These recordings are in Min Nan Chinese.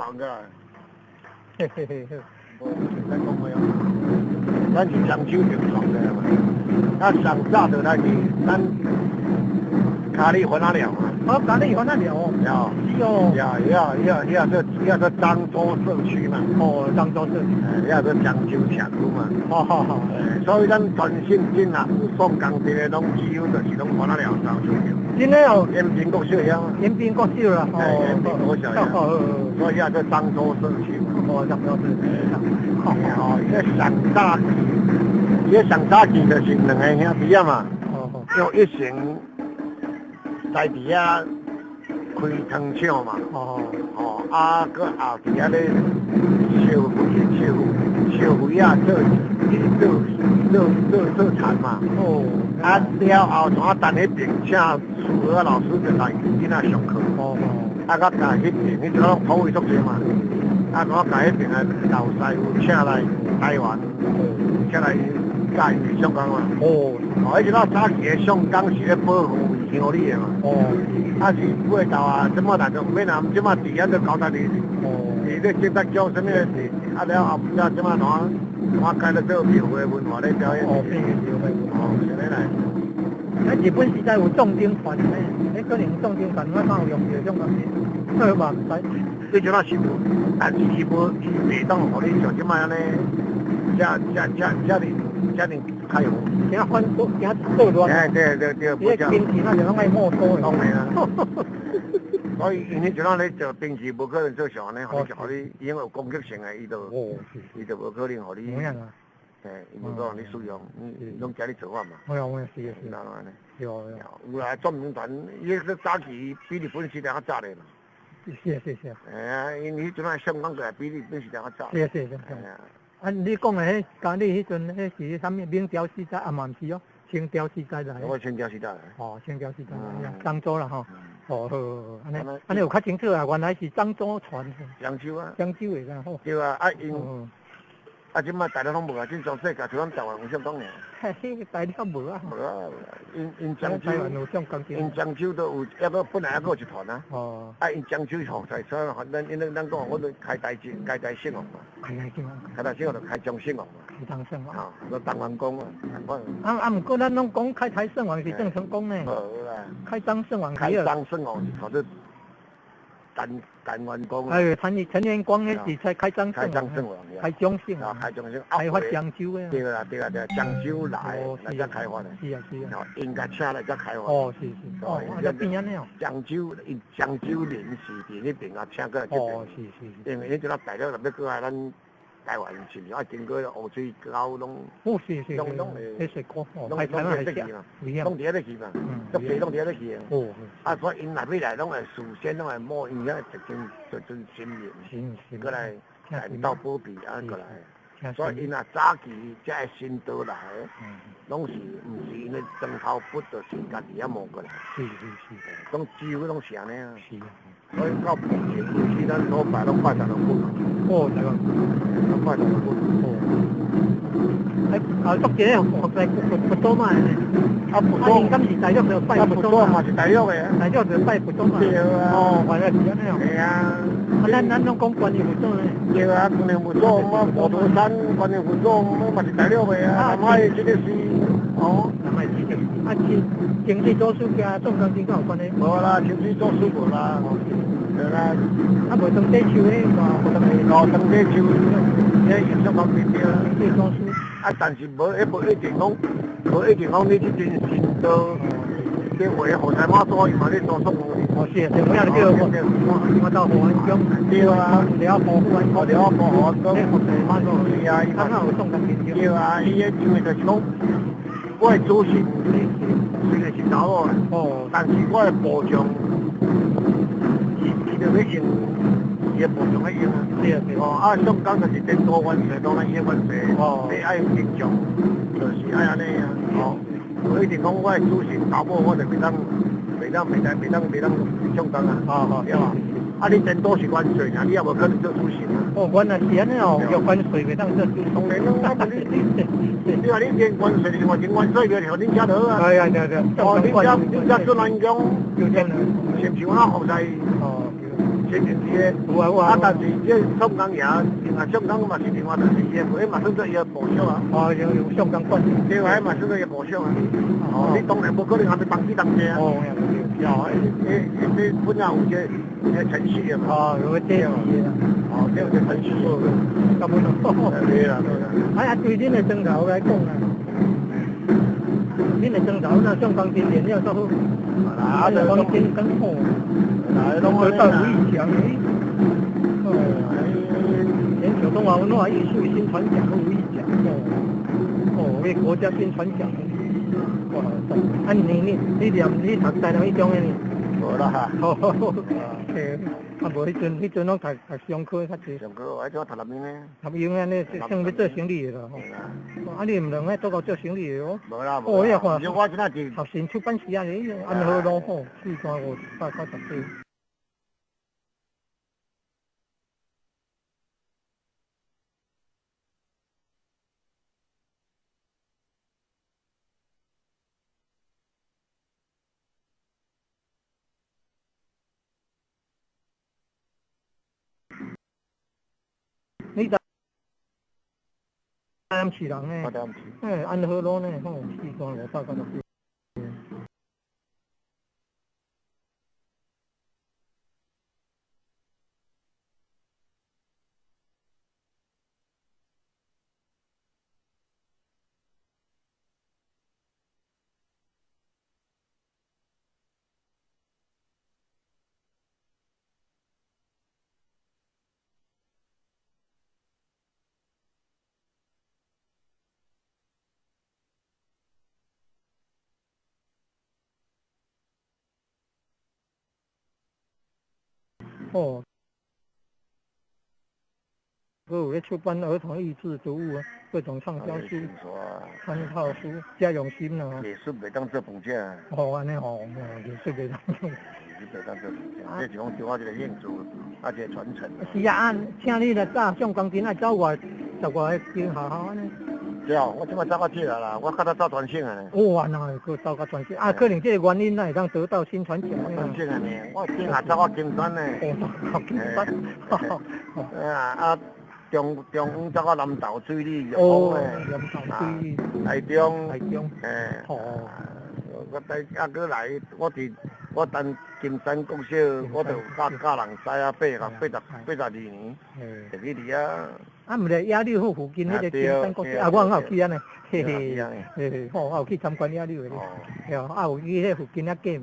传過來。嘿嘿嘿嘿。無咱講話哦，咱是漳州流傳的嘛。啊，上早就來是咱嘉義番仔寮嘛。哦，嘉義番仔寮哦。有。是哦。呀呀呀呀，這遐做漳州社區嘛。哦，漳州社區。遐做漳州社區嘛。好好好。所以咱全省境啊，有宋工地的，攏幾乎就是攏番仔寮漳州橋。真的哦。延平國小遐。延平國小啦。哦。延平國小遐。所以遐做漳州社區嘛。哦，漳州社區。哦，伊個上早期，伊個上早期就是兩个兄弟仔嘛。用一成在佇遐開糖廠嘛。哦，啊，閣後佇遐咧燒燒燒灰仔做做做做做田嘛。啊，了後怎啊？等彼爿請蘇俄老師就來囡仔上課。啊，佮共彼爿，彼陣攏土匪足濟嘛。啊，我共彼爿的老師傅請來台灣，請來教𪜶上工嘛。哦，彼陣早期的上工是咧保護鄉里的嘛。啊是尾頭啊，這馬大就毋免啊，這馬治安都交代你。伊咧警察局啥物啊了後，才這馬怎怎改咧做廟會文化咧表演。哦，變廟會文化。哦，是按呢來。啊，日本時代有壯丁團，彼可能壯丁團，我敢有用著這種東西，我嘛毋知。你這馬是有，但是伊無伊袂當予你像這馬按呢，遮遮遮遮爾遮爾開放。驚反驚作亂。哎，對對對，伊個兵器那就攏愛沒收的。當然啊。所以𪜶彼陣仔咧做兵器，無可能做像按呢，予你，因為有攻擊性的，伊就無可能予你。有影啊。嘿，伊無可能你使用，你攏驚你造反嘛。有影有影，是是。是按呢？有有。有啦，壯民團，伊個早期比日本時代較早咧嘛。是是是。嘿啊，因彼陣仔上港過來比日本時代較早。是是是。啊，你講的彼嘉義彼陣，彼是啥物？明朝時代啊嘛毋是哦，清朝時代來。我清朝時代。哦，清朝時代，漳州啦吼。哦，好，按呢按呢有較清楚啊，原來是漳州傳。漳州啊。漳州的啦吼。對啊，啊𪜶，啊這馬大陸攏無啊，正常世界除咱台灣有上講爾。嘿，大陸無啊。無啊，𪜶𪜶漳州，𪜶漳州都有，抑閣本來抑閣有一團啊。啊，𪜶漳州吼，在所以咱因咱講，我都開台開台聖王嘛。開台聖王。開台聖王就開漳聖王嘛。開漳聖王。啊，個東元宮啊，啊啊，毋過咱攏講開台聖王是鄭成功呢。無啦。開漳聖王。開漳聖王是叫做陳陳元光。哎，陳陳元光彼是才開漳開漳聖王。開漳聖王。開漳聖。開發漳州的。對啦對啦對，漳州來來遮開發的。是啊是啊。𪜶共請來遮開發。哦，是是。哦，啊，變按呢哦。漳州，𪜶漳州人士佇彼爿啊，請過來這爿。哦，是是。因為彼陣仔大陸若欲過來咱台灣，是毋是愛經過烏水溝攏？哦，是是。攏攏會。彼水溝，攏攏佇遐去嘛？攏佇遐去嘛？足濟攏佇遐去的。哦。啊，所以𪜶若欲來，攏會事先攏會摸𪜶遐一間一尊神明，過來來鬥保庇啊，過來。所以𪜶若早期遮的神道來，攏是毋是𪜶的床頭骨，就是家己遐摸過來。攏幾乎攏是按呢啊。是啊。所以到目前為止，咱所拜攏拜十六骨。哦，十六攏拜十六骨。哦。哎，啊，足濟個佛佛佛祖嘛。啊，佛祖。啊，敢是大陸就拜佛祖嘛是大陸的。大陸就拜佛祖嘛。對啊。哦，原來是按呢哦。係啊。啊，咱咱攏講觀音佛祖呢。對啊，觀音佛祖，我普陀山觀音佛祖，我嘛是大陸的啊。南海這個是，哦，南海這個，啊，清清水祖師佮宋江真有關係？無啦，清水祖師無啦。對啦。啊，無長底樹彼個，哦，長底樹，彼影響講對對。清水祖師。啊，但是無，彼無一定講，無一定講你這陣神道，這話予在媽祖伊嘛咧做宋。哦，是啊，是，我叫我到何安鄉。對啊，了保護安哦，了保護安宮。予在媽祖。是啊，伊嘛有宋江真。對啊，伊彼因為就是講，我的祖先雖然是查某的，哦，但是我的部將，伊伊就欲用伊的部將去用啊。是啊，是哦，啊，宋江就是顛倒元帥，當然伊的元帥，哦，你愛形象，就是愛按呢啊。哦，無一定講我的祖先查某，我就袂當袂當袂當袂當袂當上當啊。哦對吧？啊，你顛倒是元帥爾，你也無可能做主神啊。哦，原來是按呢哦，玉元帥袂當做主神。當然咯，啊，你你話你練元帥，你話練元帥就予恁遮就好啊。哎呀，對對。哦，恁遮恁遮孫元公，就這樣。是毋是我福在？哦。是真认真的。有啊有啊。啊，但是這宋江爺，另外宋江嘛是另外，就是伊的，彼嘛算做伊的部屬啊。哦，有宋江管。對啊，彼嘛算做伊的部屬啊。哦，你當然無可能還欲幫起同齊啊。哦，對哦，彼本來有這個程序的嘛。哦，有這個。哦，這有這程序。根本就。對啦對啦。啊，對恁的莊頭來講啊，恁的莊頭那宋江真練了煞好。啊，就講真講好。啊，攏得到吳義強。哦，全球中華文化藝術薪傳獎，吳義獎。哦，哦，那國家薪傳獎。哇，啊，你念你讀台南一中的呢？無啦。啊，無彼陣攏讀商科較濟。商科，我彼陣讀南英呢。南英安呢，算欲做生理的啦吼。啊，你毋兩個都夠做生理的哦。無啦，哦，你看，我這是學生出版社啊，安和路吼，4594。你台南市人呢？哎，安和路呢？吼，4594。哦，閣有咧出版兒童益智讀物啊，各種暢銷書、參考書、家用心啦。藝術袂當做飯食。哦，按呢吼，藝術袂當做。藝術袂當做飯食，這是講對我一個興趣，啊，一個傳承。是啊，啊，請你來早上鋼琴愛走外十外個間學校按呢。對啊，我這擺走較少啊啦，我較早走全省啊。哇，那會閣走較全省啊？可能這個原因，才會當得到薪傳獎。全省啊呢，我頂下走到金山呢。哦，金山。啊啊！中央走到南投水利哦，南投水利。台中。台中。欸。哦。我台啊，閣來，我佇我等金山國小，我就教人師啊，82年，就去佇遐。啊，毋是野柳府附近彼個金山國小，啊，我有去按呢，嘿嘿，嘿嘿，吼，我有去參觀野柳的，對，啊，有去彼附近遐過暝。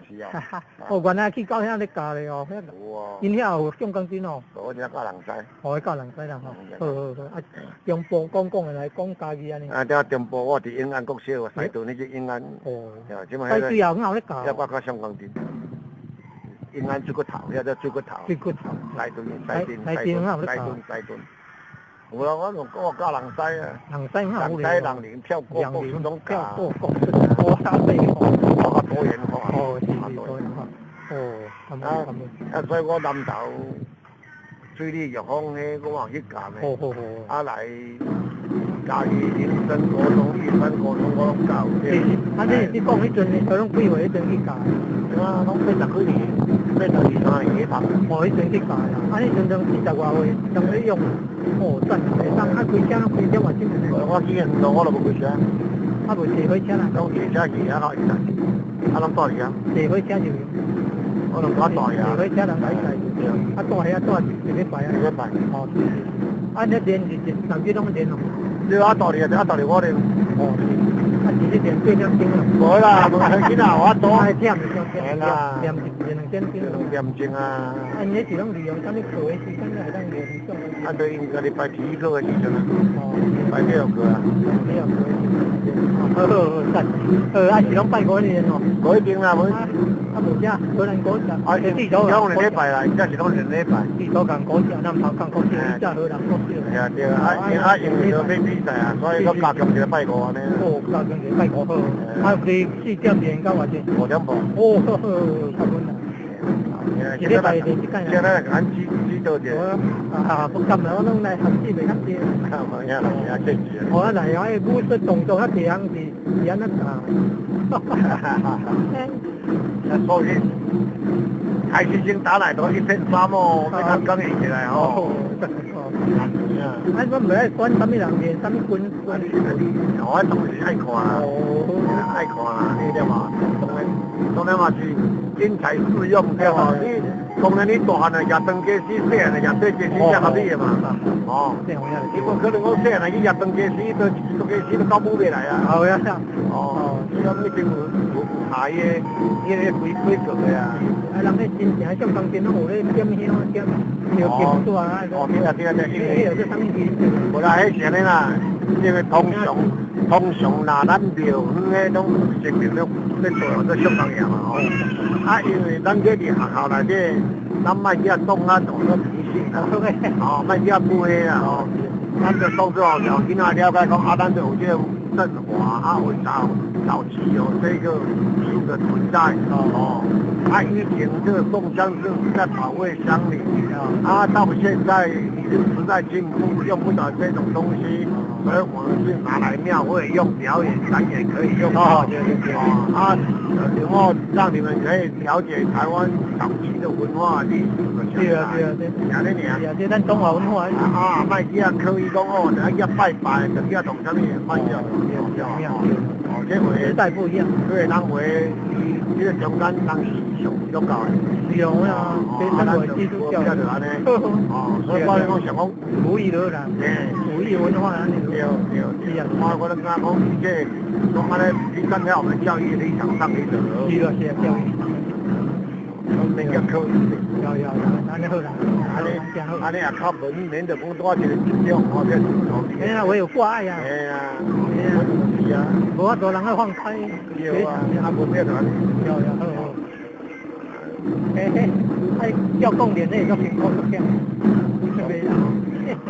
是啊。哦，原來去到遐咧教咧哦，有啊。𪜶遐有上鋼琴哦。我遮教人師。哦，教人師啦吼。好好好，啊，中部講講的來講家己按呢。啊，對中部我佇永安國小，西屯彼只永安。哦。這擺西對後有咧教。遐我較上鋼琴。永安水骨頭，遐叫水骨頭。水骨頭。西屯，西屯，西屯，西屯，西屯。有啊，我教人師啊。人師人師人靈跳過國術攏教。跳過國術，哇塞！我較多元化。哦，是是多元化。哦，啊啊，所以我南投水利玉峰彼，我嘛有去教呢。好好好。啊來嘉義林森國中、玉山國中，我攏教。是是，啊你講彼陣，你攏幾歲彼陣去教？對啊，攏80幾年，82、3年去讀。哦，彼陣去教啦，啊，彼陣當40外歲，當咧用，哦，讚，會當啊開車，開車嘛真。我去遠路我都無開車。啊，無坐火車啦。攏坐車去啊，老伊啊，攏住遐。坐火車就。我攏我住遐。坐火車人來來。啊，住遐住一禮拜啊。一禮拜。哦，是是。啊，你練是逐日攏練哦。對啊，住哩啊，住哩我練。哦，是。啊，是咧練幾點鐘啊？無啦，無緊啦，我多。啊，忝是傷忝。啦。練一兩點鐘。兩點鐘啊。啊，你是攏利用啥物課的時間來當練上？啊，對，因家己排體育課的時陣啊。哦。排體育課啊。體育課的時陣。好好好，讚。啊是攏拜五練哦。無一定啦，無。啊，無啥，荷蘭古蹟。啊，地圖攏兩禮拜啦，這是攏兩禮拜。地圖共古蹟，南投共古蹟，這荷蘭古蹟。對啊對啊，啊因為要比賽啊，所以閣加強一個拜五按呢。哦，加強一個拜五好。啊，有佇4點練到偌濟？5點半。哦，好好，較穩啦。一禮拜練一擺。現在按指導者。啊，不敢啦，我攏來學習袂較濟。無影啦，無影政治。哦，啊來啊，武術動作較濟項是按怎教？哈哈哈！啊，所以開始先打來都一片沙漠，欲通講起來吼。啊，我毋愛管啥物人練，啥物軍軍。我當時愛看啦，愛看啦，你對嘛？當然，當然嘛是因材施用，對無？你當然你大漢來食長雞絲，細漢來食細雞絲才合理的嘛。哦，你無可能講細漢來去食長雞絲，都長雞絲都搞母袂來啊。好呀。哦，所以講一定有查伊的伊個規規格的啊。啊，人咧真正像當真攏有咧點香點尿金紙啊。哦，對啊對啊對，因為迄個啥物儀式？無啦，彼是按呢啦，因為通常通常若咱廟園彼攏神明咧咧做做相當樣嘛吼。啊，因為咱這佇學校內底，咱莫去當啊當做迷信啦，哦，莫去抹黑啦吼。咱就當做讓囡仔了解講啊，咱就有這個陣法啊，有早早期有這個術的存在哦。啊，以前這個宋江是在保衛鄉里，啊，到現在已經時代進步，用不到這種東西，所以我們是拿來廟會用表演，咱也可以用。哦，對對對。啊，然後讓你們可以了解台灣早期的文化歷史的。對啊對啊對。按呢爾。對啊，這咱中華文化。啊，莫去啊刻意講哦，你要拜拜，就去啊動啥物，莫去啊。哦，這回時代不一樣。對，人話這個中間人是上基督教的。是啊，這咱個基督教。就按呢。哦，所以我講想講，母語了啦。母語文化按呢。對對對。我我感覺講，這講按呢，你站在我們教育立場上去就。是啊是啊，教育。免遐刻意。有有有，按呢好啦。按呢按呢也較無免得講多一個集中吼，這哎呀，我有掛礙啊。哎呀，是啊。無法度人愛放開。對啊，啊無變就按呢。有有好好。嘿嘿，哎，要講練那個辛苦足忝。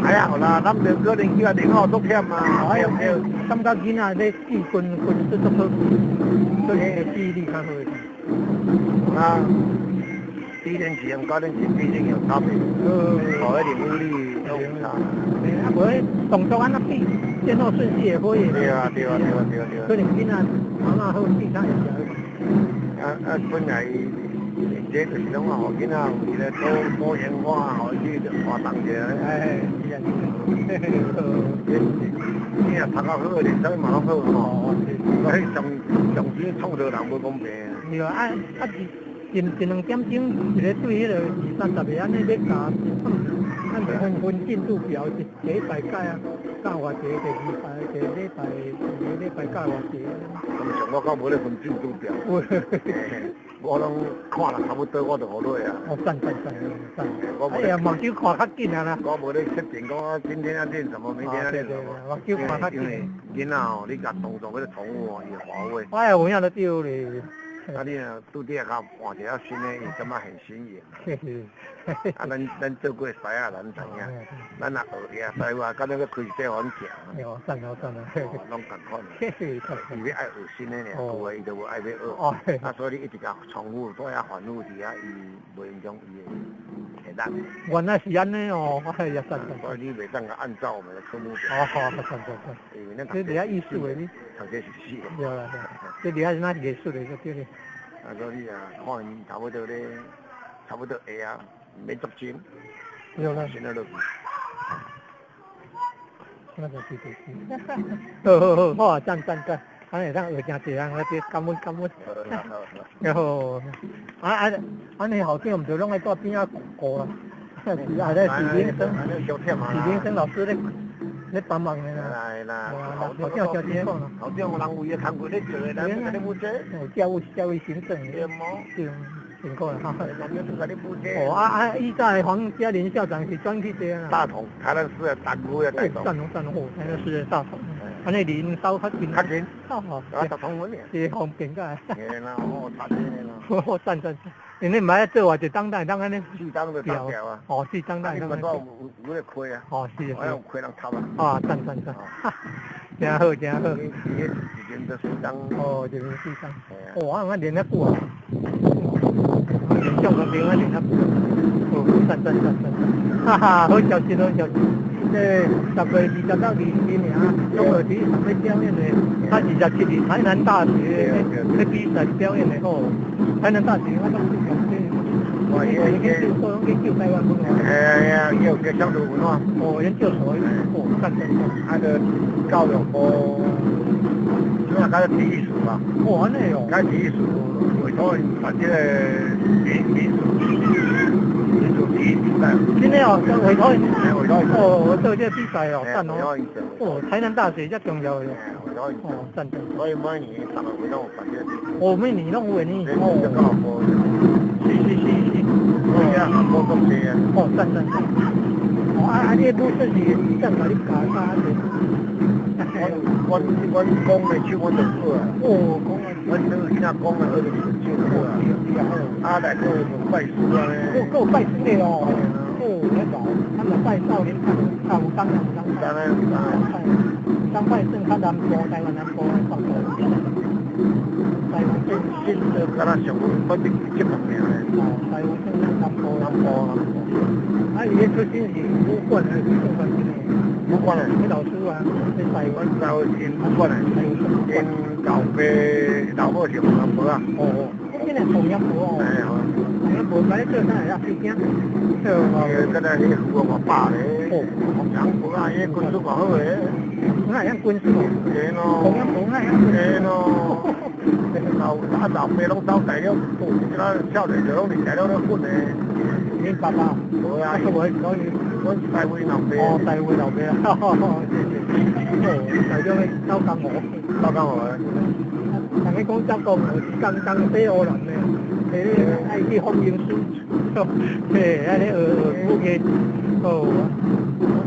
哎呀，好啦，咱兩個人去啊練好足忝嘛。哎呀，感覺囡仔咧記軍軍術足好，所以記憶力較好。啊，低年級和高年級畢竟有差別。哦，一點武力都有差。啊，無動作按怎比，先後順序也可以。對啊，對啊，對啊，對啊，對啊。可能囡仔媽媽好記他會啊啊，本來這就是攏啊，予囡仔有一個多多元化，予去活動者。哎，是啊，你若讀較好，練啥物嘛攏好吼。所以上上錢創造人無公平。對啊，啊一一兩點鐘，一個對彼個二三十个按呢欲教，咱就分分進度表，一禮拜教啊，教偌濟，第二拜、第二禮拜、第二禮拜教偌濟。通常我較無咧分進度表。我攏看啦，差不多我就予落啊。哦，讚讚讚讚！哎呀，目睭看較緊啊啦。我無咧設定講啊，今天要練什麼，明天要練什麼。目睭看較緊。因為囡仔吼，你共動作欲重複哦，伊會乏味。哎呀，有影就對咧。啊，你若拄拄仔較換一下新的，伊感覺很新穎。啊，咱咱做過師仔，咱知影。咱若學遐師傅，敢若欲開細碗行。哦，讚啊讚啊！攏仝款。伊欲愛學新的爾，舊的伊就無愛欲學。啊，所以你一直共重複，都遐反覆佇遐，伊無影響伊的會力。原來是按呢哦，哎呀，讚讚。所以你袂當按照我們的科目表。哦，好，讚讚讚。因為咱這佇遐藝術的你。讀這是死的。對啦對，這佇遐是哪藝術的就對咧。啊，所以啊，看𪜶差不多咧，差不多會啊，免足精。對啦。先落去。那就對對對。好好好，好啊，讚讚讚，按呢會當學誠濟人，我這感恩感恩。然後，啊啊，按呢校長毋就攏愛蹛邊仔顧啦，是啊，咧是林生，是林生老師咧咧幫忙的啦。來啦，校長誠辛苦啦。校長有人為了工課咧做的，咱共你負責。教育教育行政。對無？對，辛苦啦。哦啊啊！以前黃嘉林校長是轉去這啊。大同，台南市的大區的大同。贊同贊同，台南市的大同。按呢離𪜶兜較近。較近。哦。啊，大同穩是方便個。嘿啦，哦，差錢的啦。哦，讚讚讚！你毋愛做偌濟當當當按呢？四當就當掉啊。哦，四當當。你有有咧開啊？哦，是。我有開人插啊。啊，讚讚讚！真好真好。一年就四當。哦，一年四當。哦，我我練遐久啊。練上個兵啊練遐久。哦，讚讚讚讚！哈哈，好消息好消息！這10月26到22爾，中和體育場欲表演的，他27日台南大學咧比賽表演的吼，台南大學我攏是講這，我研究所攏研究臺灣文化。哎呀，有個鄉土文化。哦，研究所，哦，贊贊贊。啊，就教育部，這馬改體育署啊。哦，按呢哦。改體育署委託𪜶辦這個民族體育比賽。真的哦，委託𪜶。委託𪜶。哦，做這個比賽哦，贊哦。哦，台南大學遮重要的。委託𪜶。哦，贊贊。所以每年十月份攏有辦這個比賽。哦，每年攏有的呢。哦。教育部。是是是是。哦，無國際啊。哦，贊贊贊。哦，啊啊！你武術是怎共你教教啊？阮阮講的手阮就好啊。哦，講的。阮做囝講的學的手就好啊。啊，內閣有拜師啊咧。閣有拜師的哦。哦，遐老，咱嘛拜少林派，啊有當啊有當當然有當。有當拜算較南部，臺灣南部的北部。台灣新新的敢若上反正這方面咧。哦，臺灣算咱南部。南部南部。啊，伊的出身是武館還是武館的？武館的。你老師啊，你台灣。阮老𪜶武館的。𪜶老爸老母是黃金婆啊。哦哦，這個黃金婆哦。哎，黃金婆，來做啥會曉飛機？哦，敢若彼父我爸咧。哦，黃金婆啊，伊軍事偌好咧。哪會曉軍事哦？對咯。黃金婆哪會曉軍事？對咯。老啊老爸攏走大陸，這個少年就攏佇大陸咧混的。恁爸爸？無啊，我阮台灣老爸。哦，台灣老爸啊，是是。哦，大陸咧走江湖。走江湖的。人家講走江湖是江江西湖人咧，彼個愛去放英書，嘿，按呢學學武藝，哦。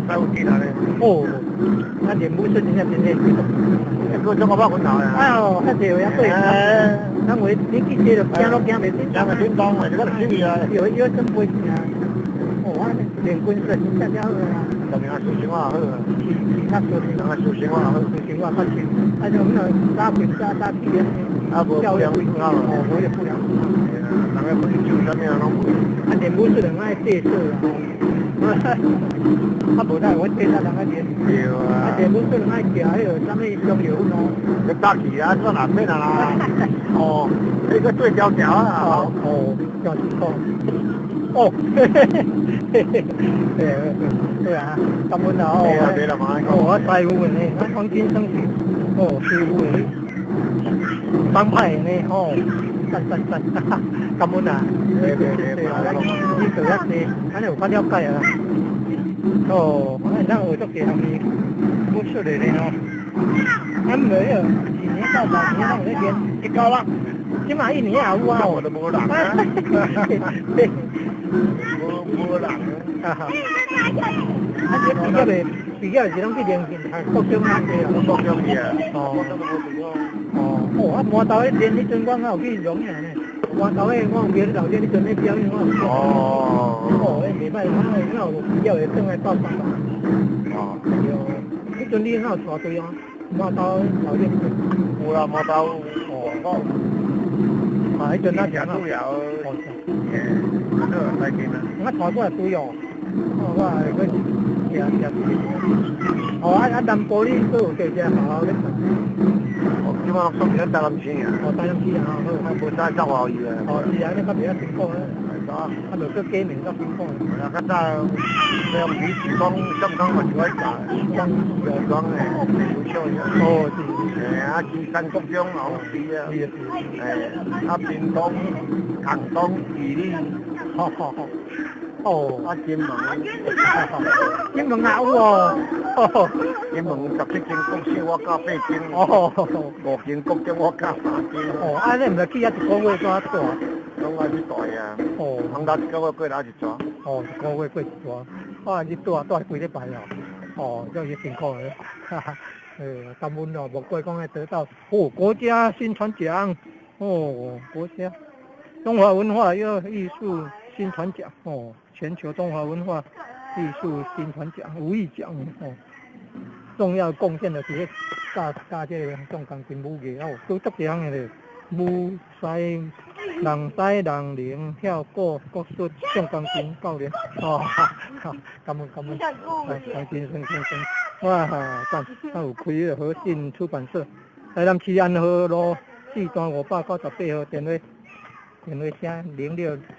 台有技能咧。哦，啊練武術真正真正。個中國百分頭啊！哎喲，較濟有影對。咱話你記者就驚攏驚袂叮驚袂叮當的，這個就死啊！有有真袂啊！哦，我練軍事真正好啊。特別啊，修生活好啊。是是較熟人啊，修生活好，修生活較深。啊，像那打拳打打體練，啊，無不良嗜好，哦，無不良嗜好。人個不是酒啥物啊，攏無。啊，練武術人愛對手啊。啊，無得我對啥人愛練。對啊。啊，練武術人愛食彼個啥物香油粉哦。你打起啊，算哪邊啊啦？哦，那個對調調啊。哦，調辛苦。哦，嘿嘿嘿嘿嘿，對啊，感恩啊哦。哦，我師傅呢，我黃金生是，哦，師傅的，幫派的呢，哦，讚讚讚，感恩啊。對對對，你做遐濟，按呢有較了解啊。哦，咱學足濟項武術的呢吼。俺沒有，一年到兩年攏有咧練，一個啦。這馬一年也有啊。我都無人啊。無無人。哈哈。啊，這畢業的，畢業是攏去練國中啊？國中去啊。哦。哦，哦，啊，饅頭咧練彼陣，我還有去榮呢。饅頭咧，我有記得老師彼陣咧表演，我有。哦。哦，彼袂歹，我我有畢業會轉來報班。哦。對。彼陣你哪有帶隊啊？饅頭老師。有啦，饅頭。哦。啊，彼陣咱主要。哦。好，再見啦。我帶過來隊哦。哦，我會去行行。哦，啊啊，南部你閣有佇遮學校咧？哦，這馬送去台南市啊。哦，台南市啊，好。啊，無使走外去啊。哦，是啊，你較袂曉辛苦啊。係啊。啊，無閣改名較辛苦。啊，較早西洋皮子講，上港嘛是我教的。講講的，有笑爾。哦，是。哎，啊，旗山國中攏是啊。是是。哎，啊，屏東、屏東、義理。好好好。哦，啊，金門，金門也有哦。金門17間國小我教八間。哦。5間國中我教3間。哦，啊，你毋是去遐一個月煞蹛？攏愛去蹛啊。哦。通達一個月過來一逝。哦，一個月過一逝。啊，你蹛蹛幾禮拜哦？哦，這也辛苦的。哈哈。感恩哦，無怪講會得到哦，國家薪傳獎。哦，國家中華文化又藝術薪傳獎。哦，全球中華文化藝術薪傳獎、武藝獎。哦，重要貢獻就是咧教教這個宋江陣武藝哦，都足濟項的咧，武西人西人靈跳鼓國術宋江陣教練。哦，感恩感恩，黃金生先生，哇，讚！他有開個和信出版社，台南市安和路4段598號電話。電話寫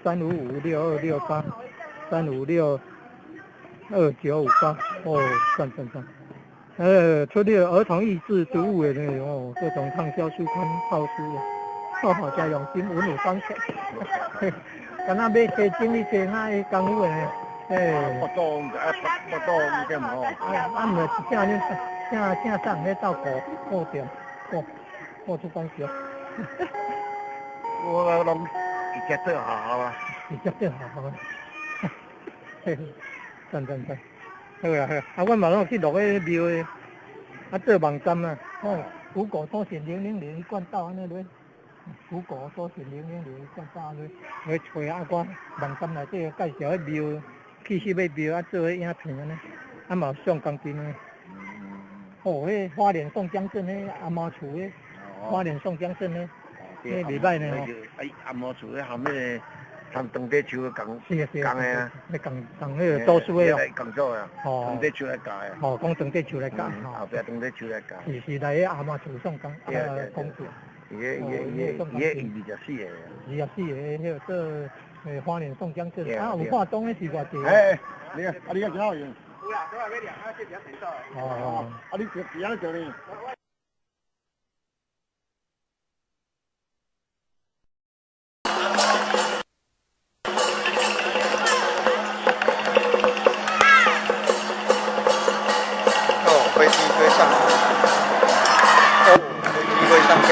06-355-6268，356-2958，哦，讚讚讚。出這個兒童益智讀物的呢，哦，各種暢銷書刊、套書，哦，真用心，文武雙全。敢若買冊整理冊，那個功夫的呢？欸，腹肚啊，腹肚毋對吼。啊，啊，毋是請恁請請送咧鬥顧顧店顧顧出版社。我攏直接做學校啊。直接做學校啊。嘿，讚讚讚。好啊好啊，啊，阮嘛攏有去錄彼廟的，啊做網站啊，哦，Google 搜尋000一貫道按呢落，Google 搜尋零零零一貫道按呢，去揣啊我網站內底介紹彼廟，去翕彼廟啊做彼影片按呢，啊嘛有上鋼琴的。哦，彼花蓮宋江鎮彼阿媽厝彼，花蓮宋江鎮彼，彼袂歹呢吼。哎，阿媽厝彼含彼個。參長短樹仝是啊仝的啊，你仝仝彼個祖師的哦，仝做啊，長短樹來教的。哦，講長短樹來教，後壁長短樹來教。是是來彼阿媽厝宋江啊公主。伊個24個。24個，彼個做花蓮宋江鎮，啊有化妝的是偌濟。哎，你啊，你個真好用。有啦，都係要量啊，這比較成熟。哦。啊，你是怎樣做呢？飛機飛上，哦，飛機飛上天。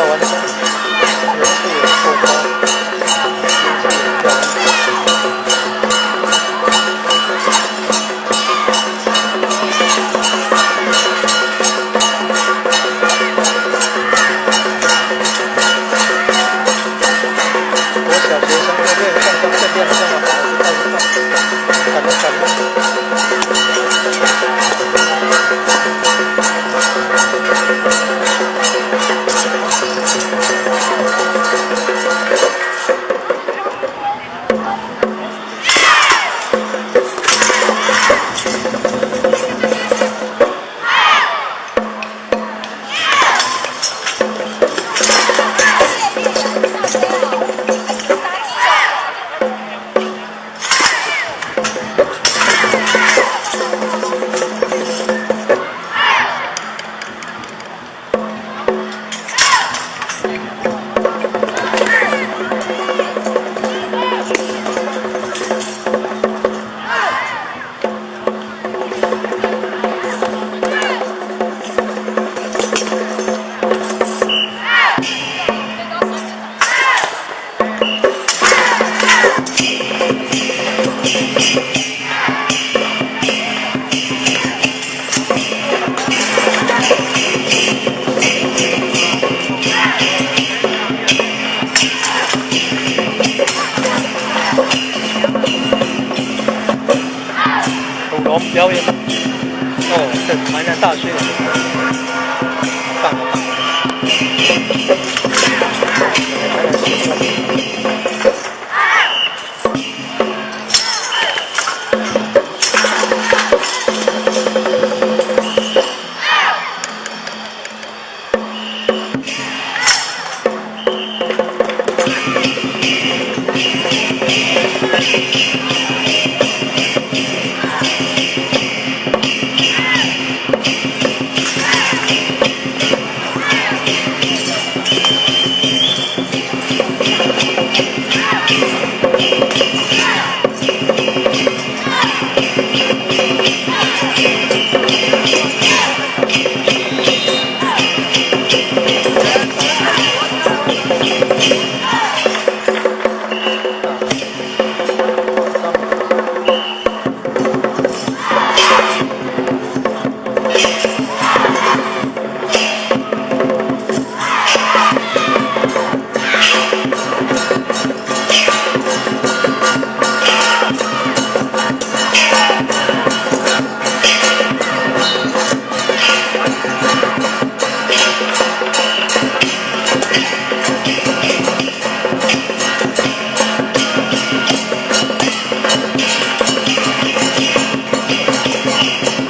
跳完成，人數也夠高，飛機也跳完成。國小學生那邊剛剛這邊這麼好，帶不動，感恩感恩。舞龍表演，哦，這台南大學，好棒好棒！台南